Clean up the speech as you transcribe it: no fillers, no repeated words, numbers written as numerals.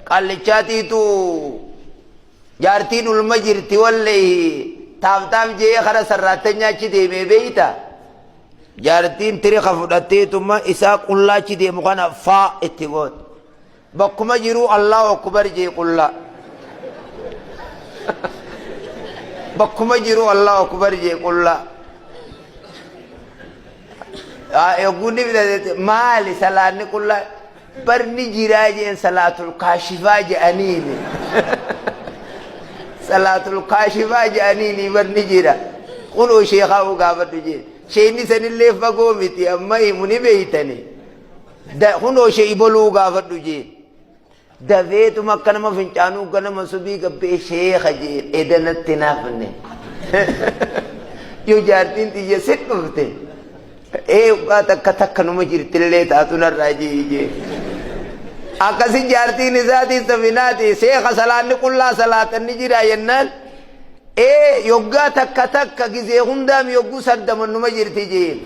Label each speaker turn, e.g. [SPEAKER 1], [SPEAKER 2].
[SPEAKER 1] Qaallichaatiitu jaartiin ulma jirti walleehi taaf taaf jee kara sarraattanyaa achi deemee beeyta. Jaartiin tirika fudhatteetuma isaa qullaa achi deemu kana faa itti goote. Bakkuma jiruu Allahu Akbar jee qullaa. Bakkuma jiruu Allahu Akbar jee qullaa. Yogguu ni fidate maali salaanni qullaa barni jiraa jeen salaatul kaashifaa jedhaniini. Salaatul kaashifaa jedhaniini barni jira. Kunoo sheekaa uu gaafadhu jeen. Sheeyni sanillee fagoo miti amma himu ni beeytani. Kunoo ishee iboluu gaafadhu jeen. Dafeetuma akka nama fincaanuu ganama subii gabbee sheeka jeen edanatti naafne. Yoo jaartiin tiyya si dhufte ee ugaa takka takka numa jirtillee taatu narraa jee jeen. Akkasi jaartiin isaatii safinaati seeka salaanni qullaa salaatanni jira jennaan ee yoggaa takka takka gizee hundaam yogguu saddaman numa jirti jeen.